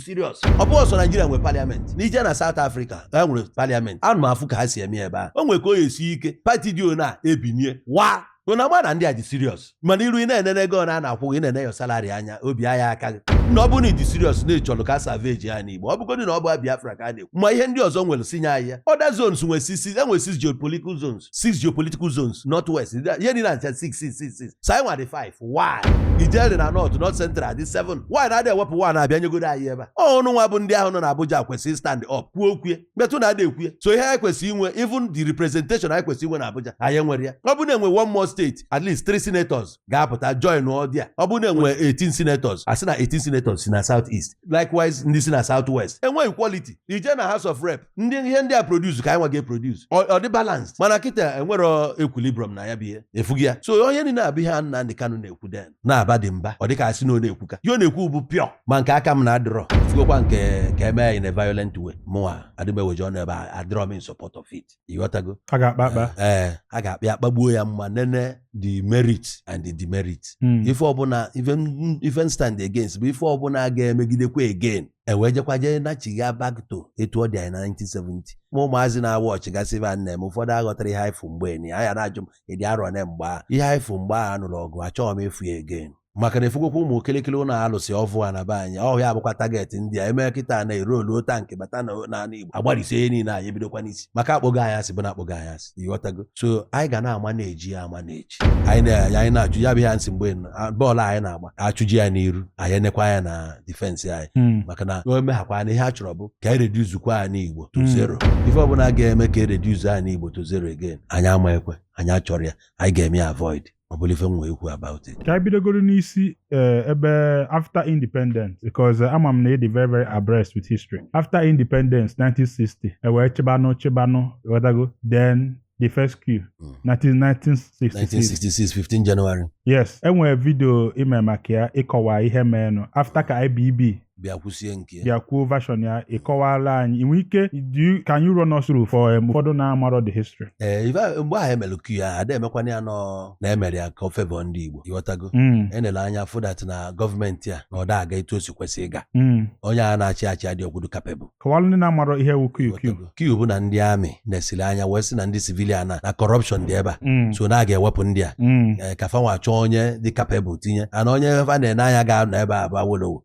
Serious. Ọ bụghị ọsọ Naijiria nwe parliament. N'ije na South Africa, ha nwere parliament. Anụ m afụ ka ha si eme ebe a. O nwere ka o esi ike party dị one a ebinie wa na ama na ndị a dị serious, mana iru ị na-enene ego na a na-akwụ gị, ị na-ene your salary anya, obi anya aka gị na ọ bụrụ na ị dị serious na ịchọrọ ka salvage ya n'Igbo, ọ bụgodị na ọ bụ Biafra ka a na-ekwu, ma ihe ndị ọzọ nwere sinye anyị ya. Other zones nwere six six, enwere six geopolitical zones, six geopolitical zones, North West, ihe niile na six six six six, so anyị nwa dị five. Why ijeri na North, North Central dị seven? Why na-adị ewepụ one abịa nyegoro anyị ebe a? Ọnụ nwa bụ ndị ahụ nọ na Abuja kwesịrị stand up kwuo okwue metụ na ada ekwue. So ihe anyị kwesịrị inwe, even the representation anyị kwesịrị inwe na Abuja, anyị enwere ya. Ọ bụrụ na enwe one more state, at least three senators ga-apụta join ọ dị a. Ọ bụrụ na enwe 18 senators, asị na 18 senators si na South East, likewise ndị si na South West, enwe equality. Ije na House of Rep, ndị ihe ndị a produce ka anyị nwa ga-eproduce, ọ dị balanced. Mana kịta enwero equilibrium na ya bụ ihe efughị ya. So onye niile abụ ihe a Nnamdị Kanụ na-ekwu den na-aba dị mba, ọ dịka asị na ọ na-ekwuka ihe ọ na-ekwu bụ pure, ma nke aka m na-adịrọ fugokwa nke ka eme ya in a violent way. Mụnwa adịmeweji ọnụ ebe a, adịrọ m in support of it, ịghọtago? A ga-akpa akpa. Ee, a ga-akpa ya kpagbuo ya mma, nene the merit and the demerit. Ife ọbụla ife stand against bụ ife ọbụla ga-emegidekwa again, e wee jekwa jee nachigha back to etu ọ dị anyị na 1970. Ma ụmụazị na-awa ọchịgasị ebe a nna m, ụfọdụ aghọtara ihe anyị fụ mgbe ni anya na-ajụ m ịdị arọ ne mgbe a ihe anyị fụ mgbe a nụrụ ọgụ. Achọghị m ịfụ ya again, maka na efugokwa ụmụ kelekele ụlọ alụsị ọvụ a na be anyị ọhịa abụkwa target ndị a eme kịta na-eroluo tank bata n'ala Igbo, agbalịsie ihe niile anyị ebidokwa n'isi, maka akpọgo anyị asị bụ na akpọgo anyị asị, ịghọtago? So anyị ga na-ama na-eji ya ama na-eji anyị anyị na-achụ ya bụ ihe a nsị mgbe bọọlụ anyị na-agba, achụji ya n'iru, anyị enekwa ya na defense anyị, maka na o meghakwa na ihe a chọrọ bụ ka e reducekwa anyị Igbo to zero. Ife ọbụla ga-eme ka e reduce anyị Igbo to zero again, anyị ama ekwe, anyị achọrọ ya, anyị ga-eme ya avoid. Ọ bụla ife m nwee ikwu about it. Ka anyị bidogoro n'isi ebe after independence, because ama m na ị dị very very abreast with history. After independence, 1960, e wee chịbanụ chịbanụ, ghọtago? Then the first coup, 1966. 1966, 15 January. Yes, enwere video ime maka ya, ịkọwa ihe meenụ after ka IBB bịa kwụsie nke ya. Bịa kwuo version ya, ịkọwala anyị. Ị nwere ike can you run us through for ụfọdụ na-amarọ the history? Ee, ife mgbe ahụ emelụ coup ya, ada emekwana ya nọ na emere ya ka ọ favour ndị Igbo, ịghọtago? Enele anya fụ that na gọọmenti a na ọ da aga etu o si kwesị ịga. Onye a na-achị achị adị ọgwụdụ capable. Kọwalụ ndị na-amarọ ihe wụ coup coup. Coup bụ na ndị army na-esili anya wee sị na ndị civilian a na corruption dị ebe a, so na a ga-ewepụ ndị a. Ee, ka fanwa chọọ onye dị capable tinye ana onye fa na-ene anya ga-anọ ebe a bụ Awolowo.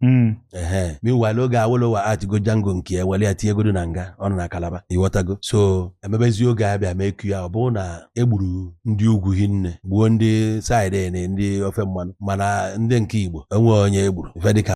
Ehe, meanwhile oge Awolowo atigo Jango nke ya, were ya tinyegodo na nga ọ nọ na Kalaba, ịghọtago? So emebezi oge a bịa mee coup ya, ọ bụrụ na egburu ndị ugwu hinne, gbuo ndị side na ndị ofe mmanụ, mana ndị nke Igbo enweghị onye egburu ife dịka